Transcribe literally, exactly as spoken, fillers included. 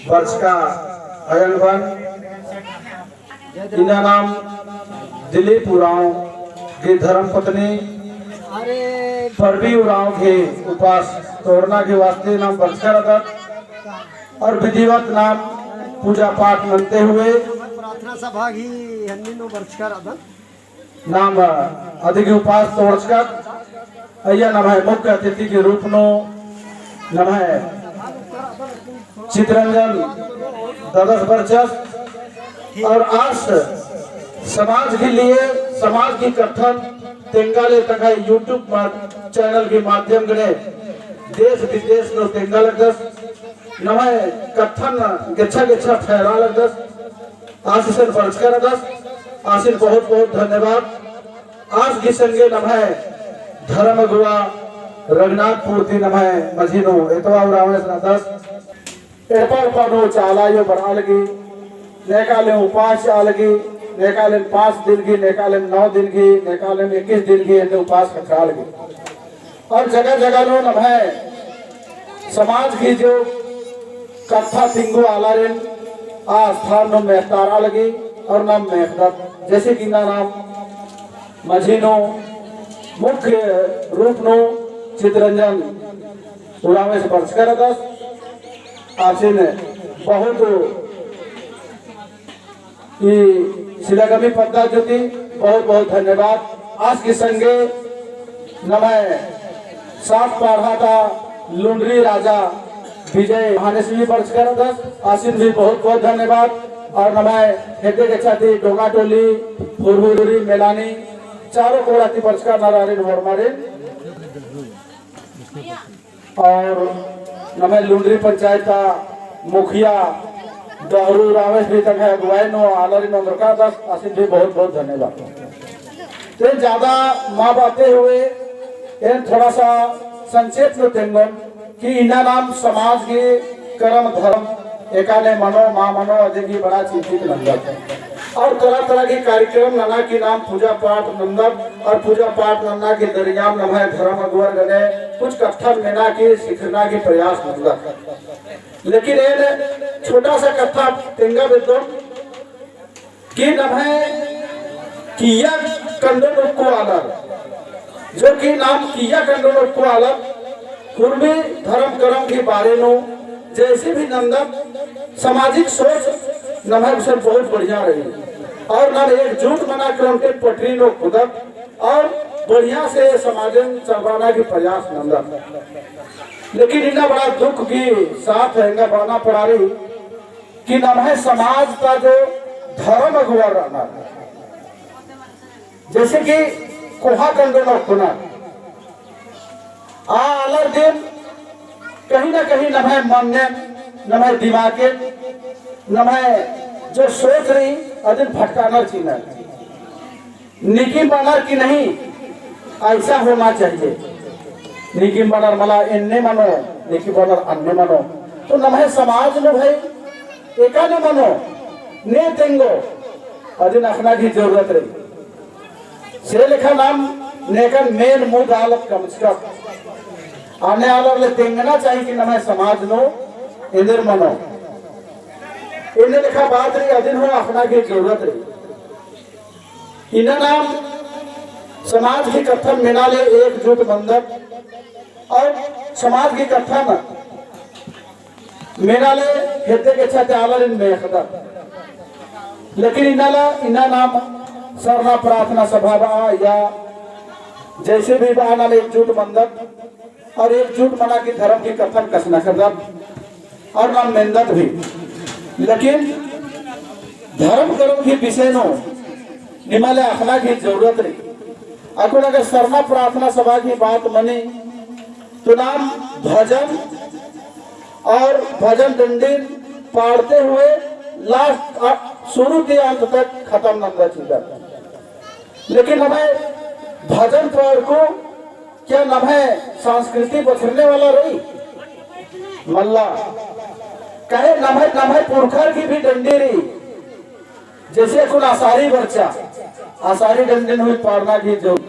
बरचका अयंग बअन। इन्ना नाम दिलीप उराँव गही धर्मपत्नी परबी उराँव गही उपास तोड़ना के वास्ते नाम बरचका रअदत और विधिवत नाम पूजा पाठ नन्ते हुए प्रार्थना सभा गही हन्नी नू बरचका रअदत। नाम अदिगे उपास तोड़चकत। अइय्या नम्है मुख्य अतिथि के रूप नू नम्है चितरंजन ददस बरचस और आस समाज के लिए, समाज की कत्थन तेंगा ले तंग्है YouTube मा-, channel के माध्यम गने देश विदेश नू तेंगा लगदस, नम्है कत्थन गेच्छा गेच्छा फैला लगदस। आसिन बरचका रअदस, आसिन बहुत बहुत धन्यवाद। आस गही संगे नम्है धर्म अगुवा रघुनाथपुर ती नम्है मझी नू एतवा उराँवस रअदस। एड़पा एड़पा नू चाला अयो बरआ लगी, नेकालेम उपास चिआ लगी, नेकालेम पाँच दिन गही, नेकालेम नौ दिन गही, नेकालेम इक्कीस दिन गही, एन्ने उपास खतरआ लगी। और जगह जगह नू नम्है समाज की जो कत्था तिंगु आलारिन आ स्थान नू मेहतारआ लगी और नाम मेहदत। जैसे कि इन्ना नाम मझी नू मुख्य रूप नू चितरंजन उराँवस बरचका रअदस। आसिन बहुत ई सिलागमी पद्दा जुती बहुत बहुत धन्यवाद। आस गही संगे नम्है सात पाड़हा ता लुंडरी राजा विजय महानेस भी बरचका रअदस, आसिन भी बहुत बहुत धन्यवाद। और नम्है हेद्दे गेच्छा ती डोंगा टोली, फुरहुरी, मेलानी, चारों कोड़ा ती बरचका नर आरिन होरमारिन। और नम्है लुंडरी पंचायत ता मुखिया डहरू रामेश भी तंग्है अगुवाई नू आलारिन ओन्दरका रअदस, आसिन भी बहुत बहुत धन्यवाद। ते ज्यादा मा बाते हुए एन थोड़ा सा संक्षेप नू तेंगोन कि इन्ना नाम समाज की करम धर्म एकाने मनो मा मनो अदिन भी बड़ा चिंतित नन्दत। और तरह तरह की कार्यक्रम नना की नाम पूजा पाठ नन्दत और पूजा पाठ नन्ना की दरियाम नम्है धर्म अगुवर गने कुछ कत्थन मेना की सिखरना की प्रयास नन्दत। लेकिन एन छोटा सा कत्था तेंगा बेद्दोन कि नम्है किय्या कंडो नू ओक्कु आलर, जो कि नाम किय्या कंडो नू ओक्कु आलर, कुर्मी धर्म करम के बारे नू जैसे भी नंदन सामाजिक सोच नम्है गुसन बहुत बढ़िया रई। और नाम एकजुट मना के ओन्टे पटरी नू कुदत और बढ़िया से समाजन चलबाना की प्रयास नंदन। लेकिन इन्ना बड़ा दुख की साथ एंगा बअना पड़ा रई कि नम्है समाज ता जो धर्म अगुवर रअनर, जैसे कि कोहा कंडो नू ओक्कनर, आ आलर दिम कहीं ना कहीं नम्है मन्नेन, नम्है दिमागेन, नम्है जो सोच रई, अदिन भटकानर चिअनर। नीकिम बअनर कि नहीं, ऐसा होना चाहिए। नीकिम बअनर मला एन्ने मनो, नीकिम बअनर अन्ने मनो। तो नम्है समाज नू भाई, एकाने मनो, ने तेंगो, अदिन अख़ना की जरूरत रई। से लेखा नाम नेकन मेन मुद्दा आलर कमचकत। अन्ने आलर ले तेंगना चाहिए कि नम्है समाज नू एन्देर मनो। एन्ने लेखा बात रई, अदिन हूँ अख़ना की जरूरत रई। इन्ना नाम समाज की कत्थन मेना ले एकजुट मंदत और समाज की कत्थन मेना ले हेद्दे गेच्छा ती आलारिन मेख़दत। लेकिन इन्ना ला, इन्ना नाम सरना प्रार्थना सभा बआ या जैसे भी बआ, नाम एकजुट मंदत। और एकजुट मना की धर्म की कत्थन कछनखरदत और नाम मेन्दत भी। लेकिन धर्म करम की विषय नू निमा ले अख़ना की जरूरत रई। अक्कुन अगर सरना प्रार्थना सभा की बात मनी तो नाम भजन और भजन डंडीन पाड़ते हुए last, अ, शुरू ती अंत तक खतम नंदा चिअदत। लेकिन नम्है भजन पाड़कु क्या नम्है संस्कृति बछरने वाला रई? मल्ला। कहे नम्है, नम्है पुरखर की भी डंडी रई। जैसे अक्कुन असारी बरचा, असारी डंडीन हूँ पाड़ना की जरूरत।